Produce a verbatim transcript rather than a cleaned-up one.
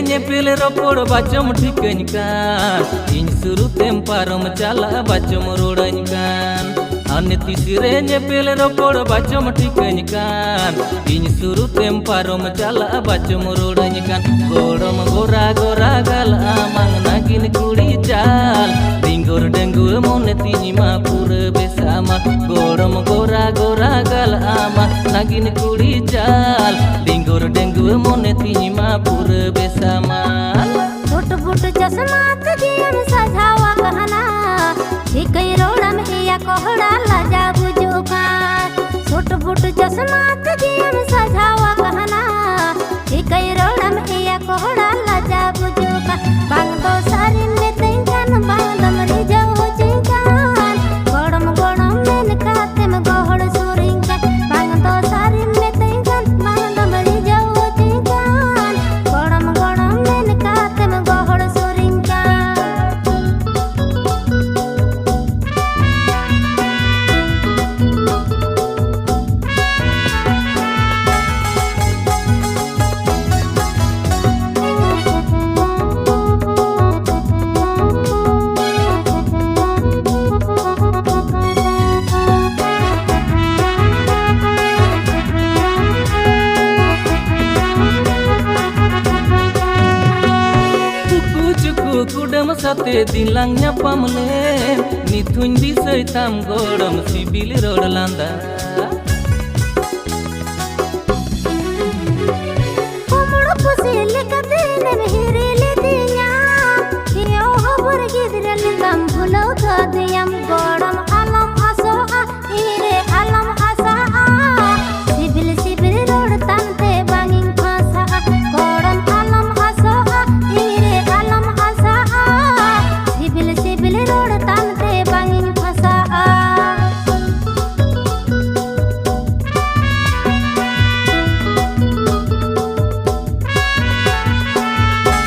ᱧᱮᱯᱮᱞ ᱨᱚᱯᱚᱲ ᱵᱟᱪᱚᱢ ᱴᱷᱤᱠᱟᱹᱧ ᱠᱟᱱ, ᱤᱧ ᱥᱩᱨᱩ ᱛᱮᱢ ᱯᱟᱨᱚᱢ ᱪᱟᱞᱟᱜ ᱵᱟᱪᱚᱢ ᱨᱩᱲᱟᱹᱧ ᱠᱟᱱ᱾ ᱦᱟᱱᱮ ᱛᱤᱥ ᱨᱮ ᱧᱮᱯᱮᱞ ᱨᱚᱯᱚᱲ ᱵᱟᱪᱚᱢ ᱴᱷᱤᱠᱟᱹᱧ ᱠᱟᱱ, ᱤᱧ ᱥᱩᱨᱩ ᱛᱮᱢ ᱯᱟᱨᱚᱢ ᱪᱟᱞᱟᱜ ᱵᱟᱪᱚᱢ ᱨᱩᱲᱟᱹᱧ ᱠᱟᱱ᱾ ᱜᱚᱲᱚᱢ ᱜᱚᱨᱟ ᱜᱚᱨᱟ ᱜᱟᱞ ᱟᱢᱟᱝ ᱱᱟᱜᱤᱱ ᱠᱩᱲᱤ ᱪᱟᱞ, ᱰᱤᱝᱜᱚᱨ ᱰᱟᱹᱝᱜᱩᱣᱟᱹ ᱢᱚᱱᱮ ᱛᱤᱧ ᱢᱟ ᱯᱩᱨᱟᱹ ᱵᱮᱥᱟᱢᱟ᱾ ᱜᱚᱲᱚᱢ ᱜᱚᱨᱟ ᱜᱚᱨᱟ ᱜᱟᱞ ᱟᱢᱟᱝ ᱱᱟᱜᱤᱱ ᱠᱩᱲᱤ ᱪᱟᱞ, ᱰᱤᱝᱜᱚᱨ ᱰᱟᱹᱝᱜᱩᱣᱟᱹ ᱢᱚᱱᱮ ᱛᱤᱧ ᱢᱟ ᱯᱩᱨᱟᱹ ᱵᱮᱥᱟᱢᱟ᱾ ᱥᱩᱴ ᱵᱩᱴ ᱪᱚᱥᱢᱟ ᱛᱮᱜᱮᱢ ᱥᱟᱡᱟᱣ ᱟᱠᱟᱱᱟ, ᱪᱤᱠᱟᱹᱭ ᱨᱚᱲᱟᱢ ᱮᱭᱟ ᱠᱚᱦᱲᱟ ᱞᱟᱡᱟᱣ ᱵᱩᱡᱩᱜ ᱠᱟᱱ᱾ ᱥᱩᱴ ᱵᱩᱴ ᱪᱚᱥᱢᱟ ᱛᱮᱜᱮᱢ ᱥᱟᱡᱟᱣ ᱟᱠᱟᱱᱟ, ᱪᱤᱠᱟᱹᱭ ᱨᱚᱲᱟᱢ ᱮᱭᱟ ᱠᱚᱦᱲᱟ ᱞᱟᱡᱟᱣ ᱵᱩᱡᱩᱜ ᱠᱟᱱ᱾ ᱵᱟᱝ ᱫᱚ ᱥᱟᱹᱨᱤᱢ ᱢᱤᱛᱟᱹᱧ ᱠᱷᱟᱱ, ᱵᱟᱝ ᱫᱚᱢ ᱨᱤᱡᱷᱟᱹᱣ ᱦᱚᱪᱚᱧ ᱠᱟᱱ᱾ ᱜᱚᱲᱚᱢ ᱜᱚᱲᱚᱢ ᱢᱮᱱ ᱠᱟᱛᱮᱢ ᱜᱚᱦᱚᱲ ᱥᱩᱨᱤᱧ ᱠᱟᱱ᱾ ᱵᱟᱝ ᱫᱚ ᱥᱟᱹᱨᱤᱢ ᱢᱤᱛᱟᱹᱧ ᱠᱷᱟᱱ, ᱵᱟᱝ ᱫᱚᱢ ᱨᱤᱡᱷᱟᱹᱣ ᱦᱚᱪᱚᱧ ᱠᱟᱱ᱾ ᱜᱚᱲᱚᱢ ᱜᱚᱲᱚᱢ ᱢᱮᱱ ᱠᱟᱛᱮᱢ ᱜᱚᱦᱚᱲ ᱥᱩᱨᱤᱧ ᱠᱟᱱ᱾ ᱩᱠᱩ ᱪᱩᱠᱩ ᱠᱩᱰᱟᱹᱢ ᱥᱟᱛᱮ ᱫᱤᱱ ᱞᱟᱝ ᱧᱟᱯᱟᱢ ᱞᱮᱱ, ᱱᱤᱛ ᱦᱚᱸᱧ ᱫᱤᱥᱟᱹᱭ ᱛᱟᱢ ᱜᱚᱲᱚᱢ ᱥᱤᱵᱤᱞ ᱨᱚᱲ ᱞᱟᱸᱫᱟ᱾